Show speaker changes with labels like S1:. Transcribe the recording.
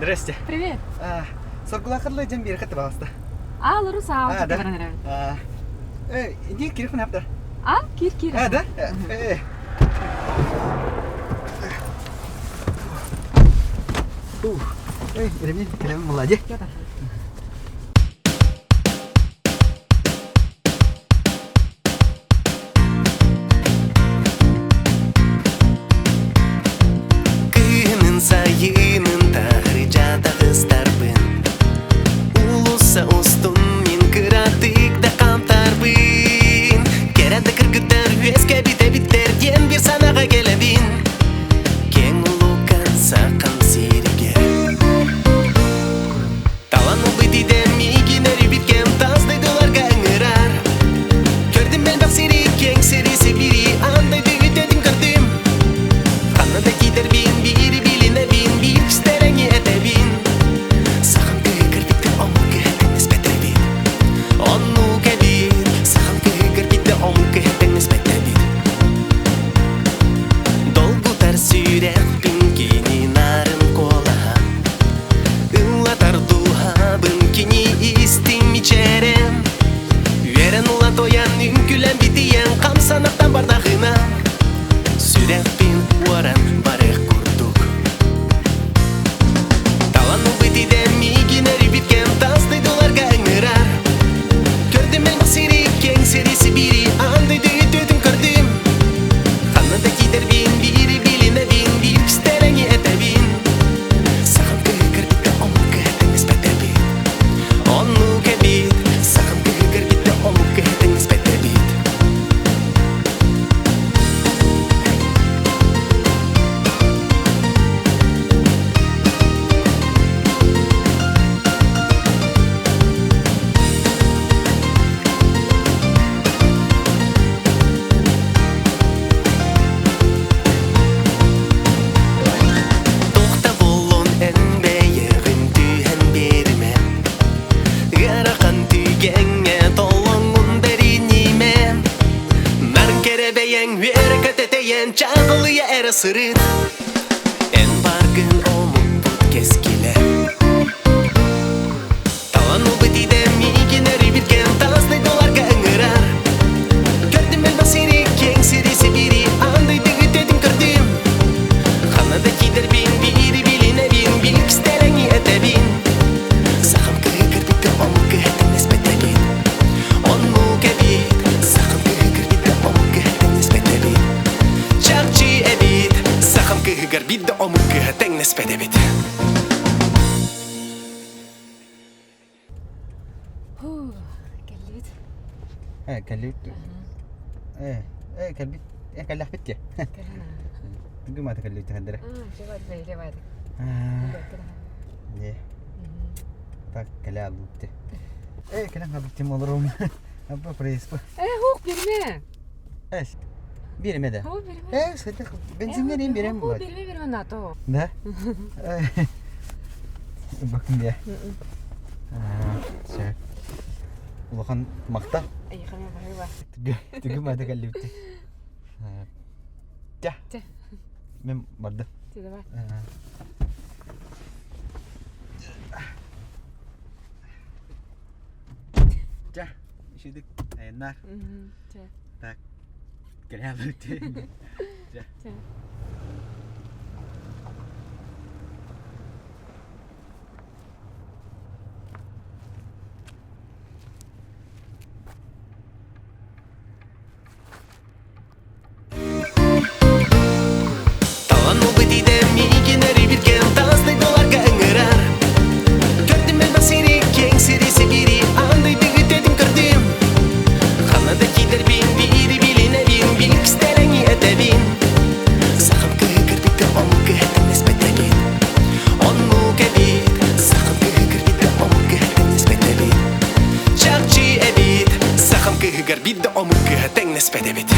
S1: Здрасте.
S2: Привет.
S1: Соргулахырлы дьэн биэрэхэ табаҕаста.
S2: А, Ларуса,
S1: А, да? А, иди кирихпин апта.
S2: А, кир кир.
S1: А, да? Э. Ух. Эй, ремень, ремень, молодец.
S3: Кыһынын сайынын таһырдьа таҕыстарбын Уулусса устун мин кыратык да хаамтарбын Кэрэ да кыргыттар үөскэбит эбиттэр диэн биир санааҕа кэлэбин Киэҥ улуукан сахам сиригэр Талан ылбыт идэм миигин өрүбүт кэм тас дойдуларга ыҥырар Көрдүм элбэх сири, киэҥ сири, сибири, аан дойду үтүөтүн көрдүм Ханна да киирдэрбин, биири билинэбин, биир кистэлэҥи этэбин Сахам кыһыгыр биттэ омук кыһэтин Оннук эбит, сахам кыһыгыр биттэ омук кыһэтин Долгутар сүрэхпин кини нарын куолаһа Ыллатар дууһабын кини истиҥ мичээрэ Үөрэн ыла тойон үҥкүлэн битийэн хамсанахтан бардаҕына Сүрэхпин уоран барыах курдук Талан ылбыт идэм миигин эрийбит кэм тас дойдуларга ыҥырар Көрдүм элбэх сири, киэҥ сири, Сибиири, аан дойду үтүөтүн көрдүм Ханна да киирдэрбин, биири билинэбин, биир кистэлэҥи этэбин Сахам кыһыгар биттэ омук кыһэтин Оннук эбит, сахам кыһыгар биттэ омук кыһэтин эбит Тохтобулун эн бэйэҕин түһэн биэримэ Ыарахан түгэҥҥэ толоҥҥун бэринимэ Нарын кэрэ бэйэҥ үөрэ көтөтөйөн чаҕылыйа эрэ сырыт Эн баргын омукпут кэскилэ Талан ылбыт идэм миигин өрүбүт кэм талас дойдуларга ыҥырар Көрдүм элбэх сири, киэҥ сири, Сибири, аан дойду үтүөтүн көрдүм Ханна да киирдэрбин, биири билинэбин, биир кистэлэҥи этэбин Сахам кыһыгырбыты омук кыһэтин Оннук эбит, сахам кыһыгырбыты омук кыһэтин Чахчы эбит, сахам кыһыгар биир да омук кыһа тэҥнэспэт эбит.
S2: Кэллибит.
S1: Э, кэллибит. Э, э, кэлбит. Э, кэллэхпит те. Түгү маата кэллибит тэхэндere. Не. Так, кэлэ аллыбыт. Э, кэлэн халбыт олорум. Аппа преспа.
S2: Э, хук берме.
S1: Э, береме да.
S2: Хо берме.
S1: Э, сэтэх бензиннерин берем
S2: Хо
S1: булат.
S2: берме берме нато.
S1: Да? Bakın diye. Şey. Улахан махта.
S2: Эйхаме баһыба.
S1: Түгүм аты кэллибит. Тя.
S2: Тя.
S1: Мен барды.
S2: Ты давай.
S1: Тя. Ишидик айыннар.
S2: Тя.
S1: Так. Кэлэ Тя.
S2: Тя.
S3: Талан ылбыт идэм миигин өрүбүт кэм тас дойдуларга ыҥырар Көрдүм элбэх сири, киэҥ сири, Сибири, аан дойду үтүөтүн көрдүм Ханна да киирдэрбин, биири билинэбин, биир кистэлэҥи этэбин Сахам кыһыгырбыты омук кыһэтин Оннук эбит, сахам кыһыгырбыты омук кыһэтин Чахчы эбит, сахам кыһыгар биир да омук кыһа тэҥнэспэт эбит.